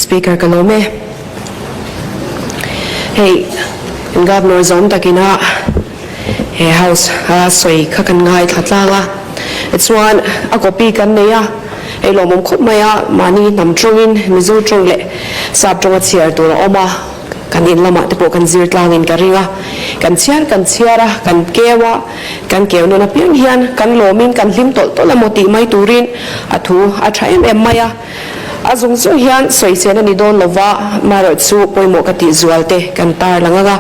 Speaker ka lawm e. Hei Governor zawm takina he House a sawi kha kan ngaithla tlang a, tichuan a copy kan nei a, hei lawmawm khawp mai a, mahni hnam tawngin Mizo tawng leh Sap tawnga chhiar tur a awm a, kan in lamah te pawh kan zir tlangin ka ring a, kan chhiar kan chhiar a, kan keu a, kan keu nawn apiang hian kan lawmin kan hlim tawlh tawlh emaw tih mai turin a thu a tha em em mai a. A zung zung hian sawichen a ni dawn lova, marawh chu pawimawh ka tih zual te kan tar lang ang a.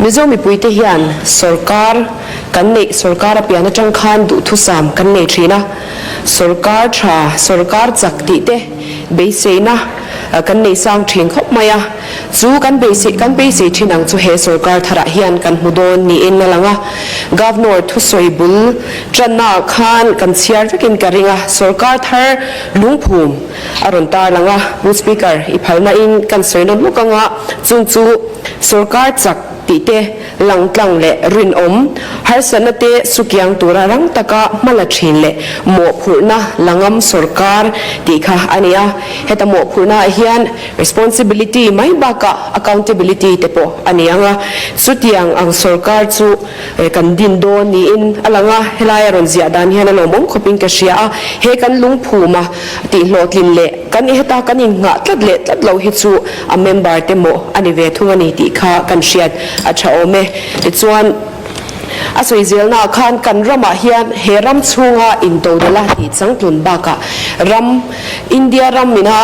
Mizo mipuite hian sawrkar kan neih sawrkar a pian atang khan duhthusam kan nei thin a, sawrkar tha, sawrkar chak tih te beiseina kan nei sang thin khawp mai a. Chu kan beisei kan beisei thin ang chu he sawrkar tharah hian kan hmu dawn niin a lang a. Governor thusawi bul tannaah khan kan chhiar vekin ka ring a, sawrkar thar lungphum a rawn tar lang a. Pu Speaker, i phalna in kan sawi nawn lawk anga chung chu sawrkar chak tih te langtlang leh rinawm, harsatna te sukiang tura rang taka hma la thin leh mawhphurhna la ngam sawrkar tih kha a ni a. Heta mawhphurhnaah hian Responsibility mai bakah accountability te pawh a ni ang a, chutiang ang sorkar chu kan din dawn niin a lang a, helai a rawn ziah dan hian a lawmawm khawpin ka hria a, he kan lungphuma tihhlawhtlin leh kan heta kan innghah tlat leh tlat loh hi chu a member te mawh a ni ve thung a ni tih kha kan hriat a tha awm e. Tichuan a sawi zelnaah khan kan ramah hian he ram chhunga intodala tih changtlun bakah ram India ram ina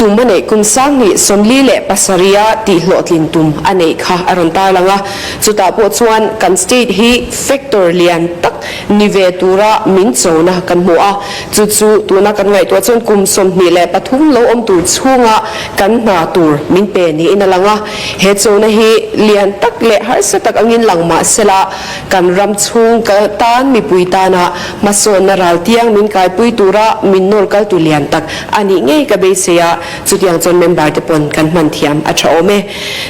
Tum a neih kum sanghnih 47 a tihhlawhtlin tum a neih kha a rawn tarlang a, chutah pawh chuan kan state hi factor lian tak ni ve tura min chona kan hmu a, chu chu tuna kan ngaihtuah chuan kum 23 lo awm tur chhunga kan hna tur min pe niin a lang a, he chona hi lian tak leh harsa tak angin lang mah sela kan ram chhung tan mipui tana hmasawnna raltiang min kaipui tura min nawr kaltu lian tak A nih ngei ka beisei a, chutiang chuan member te pawn kan hman thiam a tha awm e.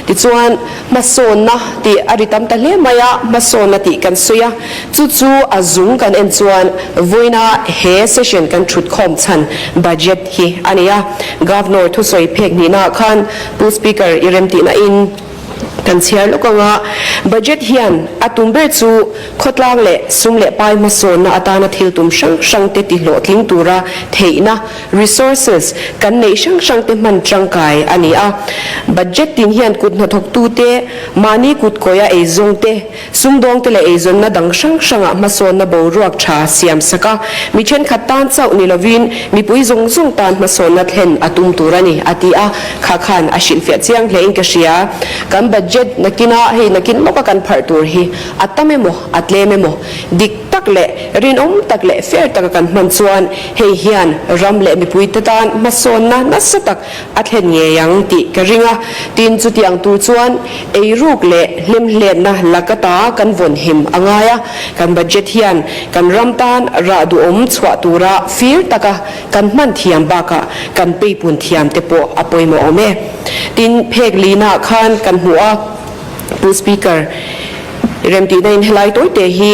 Tichuan, hmasawnna tih a ri tam ta hle mai a, hmasawnna tih kan sawi a, chu chu a zung kan en chuan vawiina he session kan thut khawm chhan budget hi a ni a. Governor thusawi phek hnihnaah khan Pu Speaker i remtihna in, Kan chhiar lawk ang a, budget hian a tum ber chu khawtlang leh sum leh pai hmasawnna atana thil tum hrang hrang te tihlawhtling tura theihna, resources, kan neih hrang hrang te hman tangkai a ni a. Budget tin hian kut hnathawktute, mahni kut kawia eizawng te, Sumdawngte leh eizawnna dang hrang hrangah hmasawnna boruak tha siam sak a, mi thenkhat tan chauh ni lovin mipui zawng zawng tan hmasawnna thlen a tum tur a ni, a ti a, kha khan a hrilhfiah chiang hlein ka hria. Kan budget nakina hei nakin lawka kan pharh tur hi a tam emaw a tlem emaw dik tak leh rinawm tak leh fair taka kan hman chuan hei hian ram leh mipuite tan hmasawnna nasa tak A thlen ngei ang tih ka ring a, tin chutiang tur chuan eiruk leh hlemhletna laka ta kan vawn him a ngai a, kan budget hian kan ram tan rah duhawm chhuah tura fir taka kan hman thiam bakah kan peipun thiam te pawh a pawimawh awm e. Tin, phek lina khan kan hmuh a, Pu Speaker, remtihna in helai tawite hi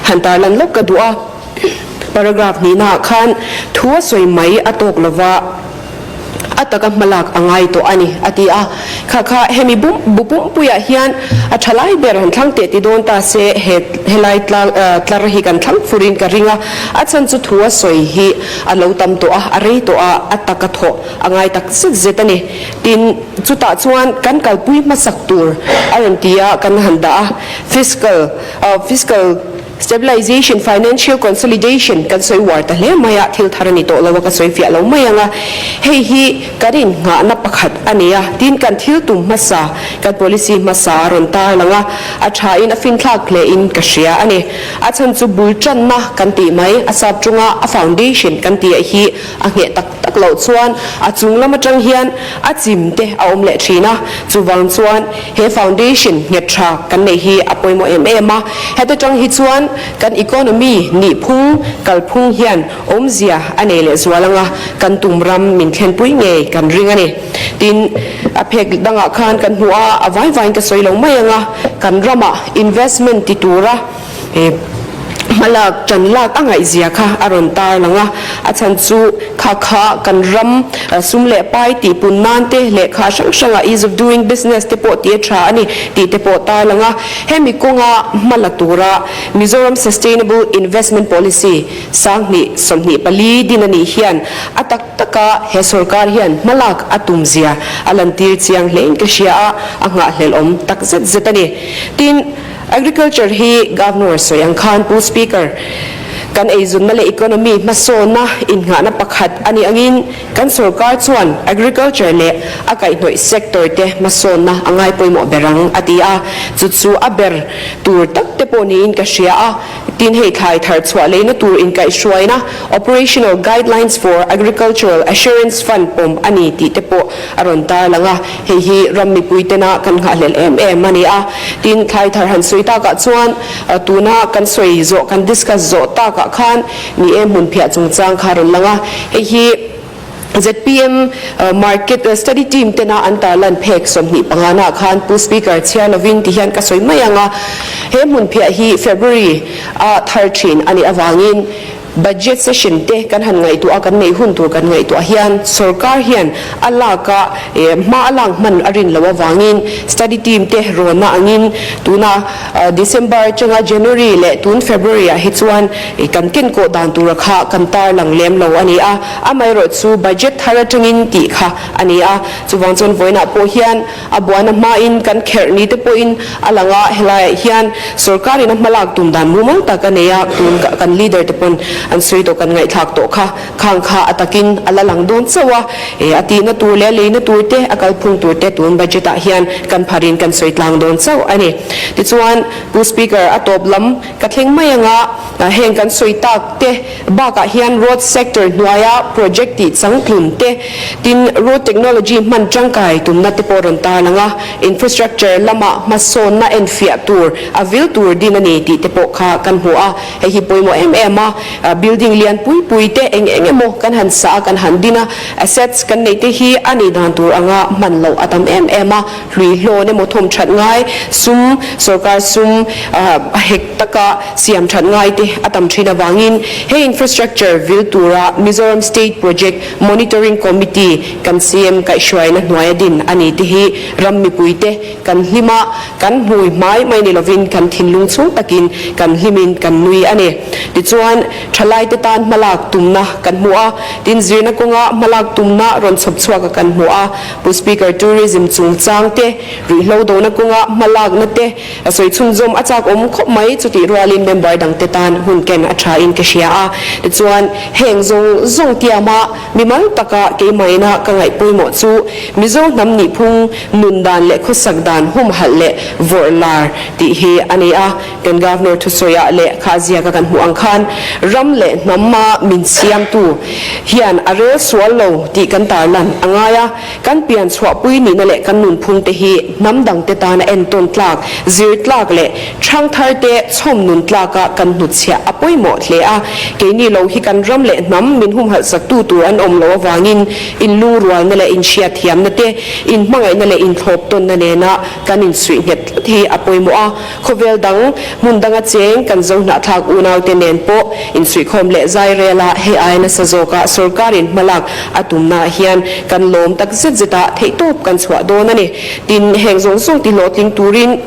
han tarlan lawk ka duh a. Paragraph hnihnaah khan thu a sawi mai a tawk lova a taka hmalak a ngai tawh a ni, a ti a. Kha kha hemi bum bu pumpuiah hian a tha lai ber han thlang teh ti dawn ta se he helai tlang tlar hi kan thlang furin ka ring a, a chhan chu thu a sawi hi a lo tam tawh a, a rei tawh a, a taka thawh a ngai tak zet zet a ni. Tin, chutah chuan kan kalpui hmasak tur a rawn ti a, kan han dah a, fiscal fiscal. Stabilization, Financial Consolidation kan sawi uar ta hle mai a, thil thar a ni tawh lo a, ka sawi fiah lo mai ang a. Hei hi kan innghahna pakhat a ni a, tin kan thil tum hmasa, kan policy hmasa a rawn tar lang a, a thain a finthlak hlein ka hria a ni. A chhan chu bul tanna kan tih mai, a sap chunga a foundation kan tih hi a ngheh tak tak loh chuan a chung lam atang hian a chim te a awm leh thin a, chuvang chuan he foundation nghet tha kan neih hi a pawimawh em em a, heta tang hi chuan kan economy nihphung kalphung hian awmzia a nei leh zual anga kan tum ram min thlenpui ngei kan ring a ni. Tin, a phek dangah khan kan hmuh a, a vai vaiin ka sawi lo mai anga kan ramah investment ti tura. Hmalak ṭan lak a ngaihzia kha a rawn tarlang a, a chhan chu kha kha kan ram sum leh pai tih pun nan te lehkha hrang hranga ease of doing business te pawh tih a ṭha a ni tih te pawh tarlang a. Hemi kawnga hma la tura Mizoram Sustainable Investment Policy 2024 din a nih hian a tak taka he sorkar hian hmalak a tumzia a lantir chiang hlein ka hria a, a nghahhlelh awm tak zet zet a ni. Tin. Agriculture hi Governor sawi ang khan Pu Speaker, kan eizunna leh economy hmasawnna innghahna pakhat a nih angin kan sorkar chuan agriculture leh a kaihhnawih sector te hmasawnna a ngai pawimawh ber ang a ti a, chu chu a ber tur tak te pawh niin ka hria a. Tin hei thlai thar chhuah leina tur inkaihhruaina Operational Guidelines for Agricultural Assurance Fund pawm a ni tih te pawh a rawn tarlang a, hei hi ram mipui tena kan nghahhlelh em em a ni a. Tin, thlai thar han sawi takah chuan tuna kan sawi zawh, kan discuss zawh takah khan ni e hmunphiah chungchang kha a rawn lang a, hei hi zpm market study team tena an tarlan phek 25 naah khan Pu Speaker chhiar lovin ti hian ka sawi mai ang a, he hmunphiah hi February a thar thin a nih avangin Budget session te kan han ngaihtuah a, kan neih hun tur kan ngaihtuah hian sorkar hian a lak a hma a lak hman a rin loh avangin study team te rawnna angin tuna December atanga January leh tun February ah hi chuan kan kenkawh dan tura kha kan tarlang lem lo a ni a, amaherawh chu budget thar atangin tih kha a ni a, chuvang chuan vawiinah pawh hian A buaina hmain kan kherh ni te pawhin a lang a, helaiah hian sorkarin a hmalak tum dan mumal tak a nei a, tun kan leader te pawn an sawi tawh kan ngaihthlak tawh kha, khang kha a takin a la lang dawn chauh a, e a tihna tur leh a leina tur te, a kalphung tur te tun budget ah hian kan pharin kan sawi tlang dawn chauh a ni. Tichuan Pu Speaker a tawp lam ka thleng mai anga heng kan sawi tak te Bakah hian road sector hnuaia project tih changtlun te, tin road technology hman tangkai tumna te pawh rawn tarlang a, infrastructure lama hmasawnna enfiah tur a vil tur din a ni tih te pawh kha kan hmu a, hei hi pawimawh em em a, building lian pui pui te eng eng emaw kan han sa a kan han din a, assets kan neih te hi a nih dan tur anga hman loh a tam em em a. Hlui hlawn emaw thawm that ngai, sum, sorkar sum a hek taka siam that ngai te a tam thin avangin he infrastructure vil tura Mizoram State Project Monitoring Committee kan CM kaihhruaina hnuaia din a ni te hi ram mipui te kan hlim a, kan hmui hmai mai ni lovin kan thinlung chhung takin kan hlimin kan nui a ni. Tichuan, thalaite tan hmalak tumna kan hmu a, tin zirna kawnga hmalak tumna rawn chhawp chhuaka kan hmu a. Pu Speaker, Tourism chungchang te, ruihhlo dona kawnga hmalakna te a sawi chhunzawm a chak awm khawp mai, chutih rualin member dangte tan hun ken a tha in ka hria a. Tichuan, heng zawng zawng tiama mimal taka keimahina ka ngaih pawimawh chu Mizo hnam nihphung nun dan leh khawsak dan humhalh leh vawrh lar tih hi a ni a. Kan Governor thusawiah leh kha ziaka kan hmuh ang khan ram leh hnama min siamtu hian a rel sual lo tih kan tarlan a ngai a, kan pian chhuahpui nihna leh kan nunphung te hi hnam dangte tana entawn tlak, zir tlak leh thangthar te chhawm nun tlaka kan hnutchhiah a pawimawh hle a. Keini lo hi kan ram leh hnam min humhalh saktu tur an awm loh avangin inlungrualna leh inhriatthiamna te, inhmangaihna leh inthlawp tawnna nena kan insuih nghet tlat hi a pawimawh a. Khawvel dang, hmun danga cheng kan zo hnahthlak unaute nen pawh insuihkhawm leh zai rel a, hei aia nasa zawka sorkarin hmalak a tumnaah hian kan lawm tak zet zet a, theihtawp kan chhuah dawn a ni. Tin, heng zawng zawng tihlawhtling turin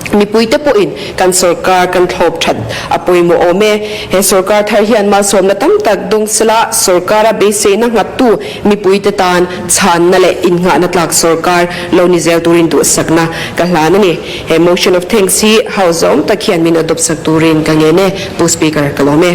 mipuite pawhin kan sorkar kan thlawp that a pawimawh awm e. He sorkar thar hian malsawmna tam tak dawng sela sorkara beiseina nghattu Mipuite tan chhanna leh innghahna tlak sorkar lo ni zel turin duhsakna ka hlan a ni. He motion of thanks hi House zawng tak hian min adopt sak turin ka ngen e, Pu Speaker ka lawm e.